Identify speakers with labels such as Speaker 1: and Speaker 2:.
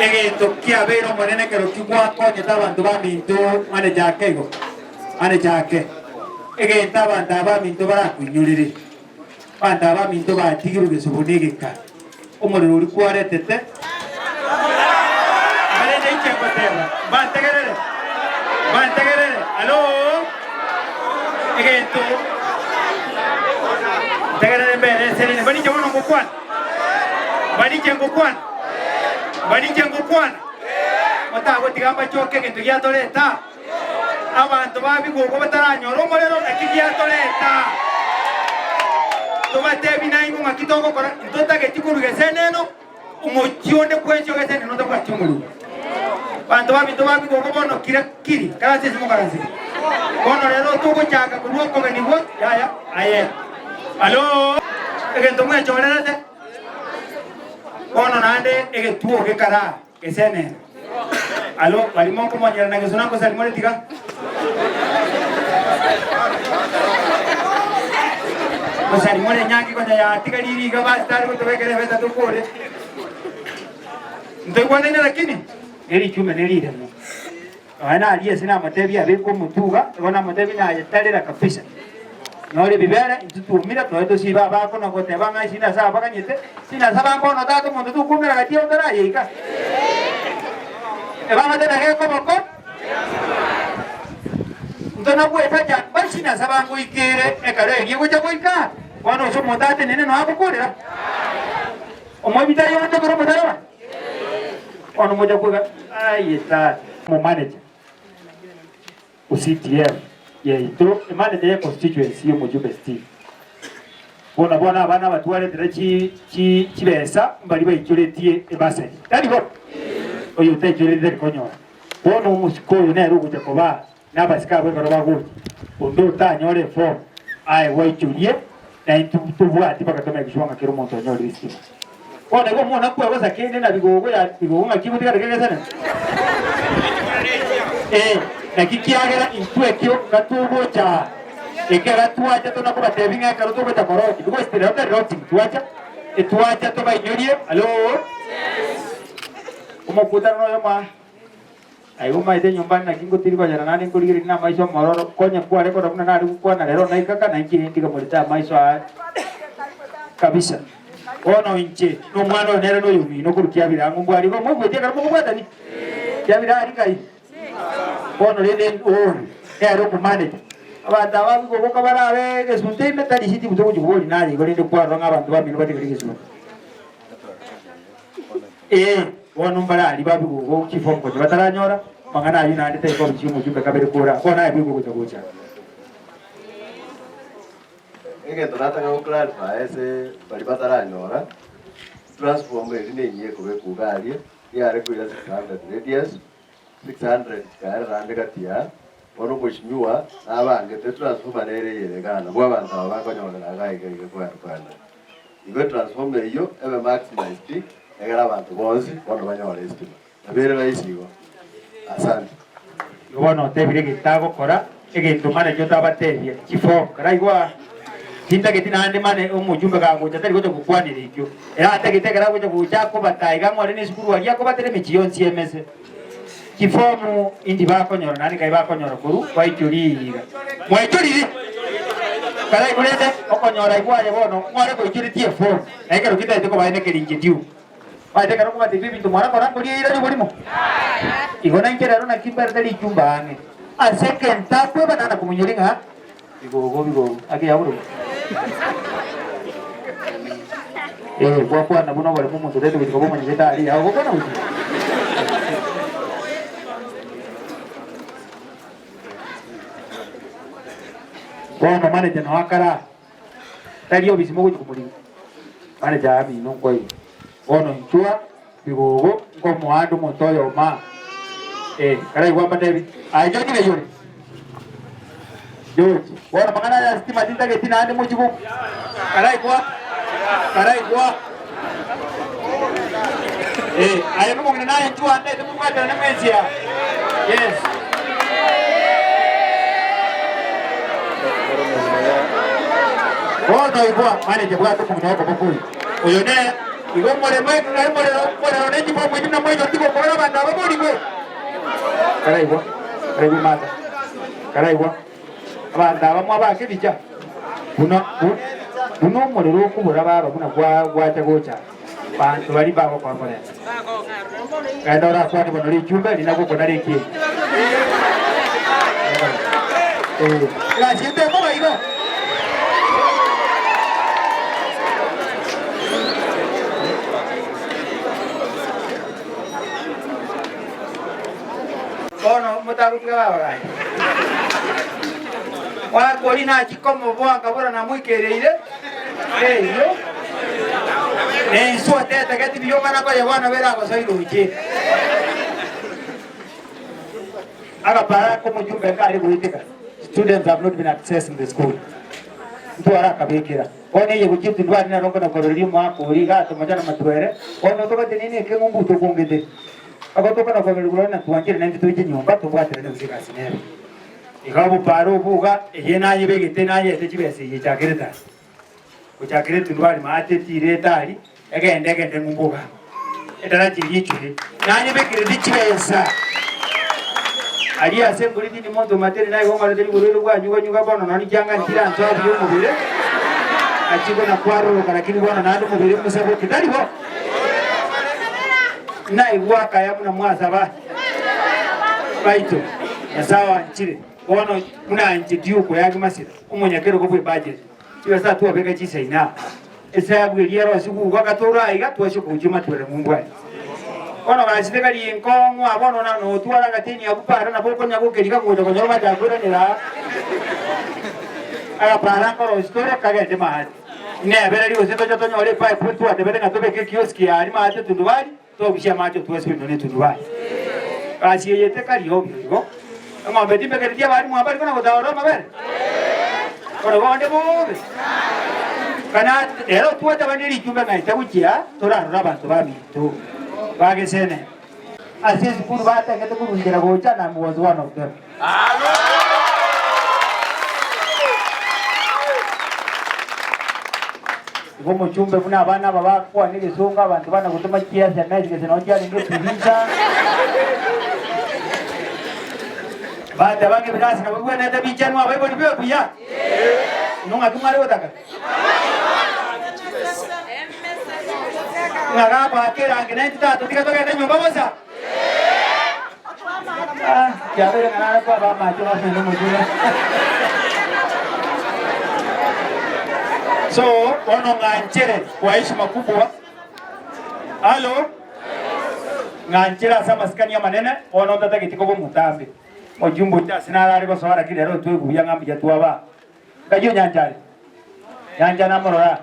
Speaker 1: Egento kiabeire Omonene ekero ki gwakonyete abanto baminto manager ake igo, manager ake. Egento abanto aba baminto barakoinyorere, abanto aba baminto batigirwe gesobo na egeka, omorero oria kwaretete, Korende inche ngoteba, mbantegerere, mbantegerere, Hallo! Egento ntegerere mbere eserene, mbarinche bono ngokwana, mbarinche ngokwana, mbarinche ngokwana, motagotiga mbachoke egento giatoreta. Abanto ba bigogo bataranyora omorero, naki giatoreta. Tobatebi nainwe ng'aki togokora, ntotageti korwa geseneno. Omochie onde bwensi ogesenire notabwati omorwoti. Banto baminto ba bigogo bono kira kiri, karanse ase mokaranse. Bono rero togochaka korwa okogenigwa, yaya, aye. Alo! Egento mwechorerete, bono naende egetuo gekara gesenere. Alo, baria mokomonyerana gesona nkosari more tiga. Nkosari more enyangi konya yatigarire iga basi tari gotobekera ebesa tokore. Ntoigwanaine lakini? Nerichume neriremo. Nonya naria ase namotebia abeke omotuga, igo namotebia naye tarera kabisa. Nyora ebibere, intwe twomire, toe tosibe abako na goteba ng'a ase nase abaganyete, sinasaba mbono tata omonto tokwomera gati yao tarayeika. Ebagoteba gekoboko, intwe nogwetacha, basi nasaba ngoikere ekero eria egocha goika, bono ase omonto atenene noe agokorera. Omoibi tari onde kore omotaraba? Bono mocha kwega, aye tata. Omomanager o CTF yaito, emanager ye constituency y'omojumbe Steve. Bono bono abana abatwaretire chi chi chibesa mbari baichoretie ebasari. Tari bo? Oyo otaichoretie tari konyora. Bono omosike oyo nere ogocha koba nabasike abwo ekero bagocha. Onde otanyore eform aye gwaichorie na intwe tobwati mpaka tomanye gusua ng'a kera omonto onyorire estima. Bono igo omwana kwegosa kende na bigogo ya bigogo ng'aki gotigara kegesane? Ee, naki kiagera intwe ekio gatogocha aa, ekero twacha tona kobatebia ng'a ekero togocha koroti, because rero tari roti twacha, etwacha tobainyorie, hallo? Omokutano noyomo aa. Aye omaete enyomba naki ngotiri konyora naende nkorigereria namaiso amororo, konya kware korora buna nare gokwana rero naikaka, na inche nintiga morete amaiso aa kabisa. Bono inche nomwana oyo nere noyomino korwa kiabire ang'o mbware igo moigweti ekero mokobwatania? Kiabire aria ngai? Bono rende oyo nere omomaneti. Abanto aba bigoboka barabe egesunte ime tari risiti gose ogochia koboria naye igo rende kwarora ng'a abanto bamino batigare egesunte. Ee, bono mbare aria babigwa chifomu konya bataranyora amang'ana ayio naende tari korusia omojumbe kabere kora, bono aye bweka ogocha gocha.
Speaker 2: Egento nataka go clarify ase baria bataranyora, transformer eria nenyia ekobekwa iga aria, yare koira 600 radius, 600 chikaera naende gati aa, bono omweshimiwa nabangete transformer nere eyere igaa nabwo abanto aba bakonyorera igaa iga iga kwenda kwenda. Igo etransformer eyio ebe maximized egere abanto bonsi bono banyore estima. Nabo ere rahisi igo. Asante.
Speaker 1: Igo bono otebire egento agokora, egento manache otabatebia, chiform, karaigwe aa, tintageti naende mane omojumbe kagocha tari gocha gokwanera ekio. Ere atagete ekero agocha gocha akobata iga ng'ore ne esukuru aria akobatera emechie yonsi emese. Chiform indi bakonyora naende nkai bakonyora korwa baichorie iga. Mwaichoriri? Karaigwe rende okonyora igwe aye bono ng'ore goichoretie eform na ekero kitaete kobae nekerinche due. Omanyete ekero nkobatebia ebinto mwarakora nkoria eira ri'oborimo? Igo nainche rero naki mberete richumba ang'e ase egento akwebana na komonyoria ng'a bigogo bigogo ake yabororo. Eh, gwakwana buna oboremo omonto otaete gochia koba omonyegete aria, ogokwana gochia. Bono manager noo akara tari obisi mogochia komorigia. Manager amino nkoigwa. Bono inchwa bigogo nkomoanda omonto oyomo aa. Eh, karaigwa mbatebi, aye George ng'ai ore? George, bono mang'ana aya sitima tintageti naende mochie go karaigwa karaigwa Eh, aye nomong'ina naye inchwa ndete mobwaterane mwensi aa. Yes. Bono igwa, manager bwate omong'ina okoboko oyo. Oyo ne igo omoremo omorero omorero ne chibomu echio buna moicho tigo. Karaigwa, karaigwa Martha, karaigwa. Abanto aba mwabake ebicha, buna buna omorero okobora baba buna gwacha gocha, banto baria mbagokora morembe. Genda orakwane bono richumbe rina gokona rikieni. Eh, egasi ende ekoba igo. Bono motagotiga baba gaki. Gwakori nachi komoboa nkabora namoikereire eyio nenswe otetageti buya omana koye bono bere agosoire oche. Agapara komojumbe nkare goeteka students have not been accessing the school ntware akabekera bono eye gochia etundubari nero nkona kororia omwaka oria iga atomocha na matwere bono togatenena ekeng'umbu tokongete Agotoka na kobereria korende na twanchire naintwe toiche nyomba tobwaterane gose egasi nere. Iga obopare obo iga eye nayebegete nayete chibesa eye echakere tari. Gochakera etundubari maate etire etari egende egende ng'umbu iga. Edaraja eria echure nayebekerete chibesa. Aria ase embori tindi monto omateri naye igo ngorete ribororo bwanyuga nyuga bono nonye chianga nchiransoa buya omobere achie kona kwaroroka lakini bono naende omobere mosaboke tari bo. Naigwa akaya buna mwasaba baito, Nyasae oanchire bono buna anchetie okoyagi masira, omonyakerogo bw'ebudget, chibesa twabeka chisaini aa, esabu eria erosigwe iga gatore aiga twachia kogochia matwere ng'umbu aria. Bono gachete kari enkong'u aa bono na notwara agateni abwo para nabo okonya gokeriga gocha konyora omanyete akoiranera aa, agapara nkorosia tore kagende maate. Nebererie gose toche tonyore epipe ntwatebete ng'a tobeke ekioski aria mache etundubari, tobusie amache otwesibie nonya etundubari. Gasi eye tekari obio igo. Eng'ombe timbekereti abarimu aba bariko na gotaorora amabere? Bono bonde bobe. Kana rero twateba ne richumbe ng'a ete gochia torarore abanto baminto bagesene. Ase esukuru batengete korwa inchera gocha and I was one of them. Igo omochumbe buna abana aba bakwana egesongo abanto bana gotoma chi sms gese nonye chiarenge etirisa. Bateba ng'a ebirasi nabo bibwenerete bichanwe abaibori be buya. Inwe ng'aki mware gotaka? Ng'a gakoaka erangi naintwe tatotiga togende nyomba bosa? Ah, kiabeire ng'a nare kwaba amache bamena omojura. So, bono ng'anchere kwa heshima kubwa. Halo? Ng'anchere ase amasikani amanene, bono ntatageti koba omotambe. Mojumbe oito ase narare gosoa lakini rero otwegwe buya ng'a mbuya twaba. Ngayio nyancha are? Nyancha namorora?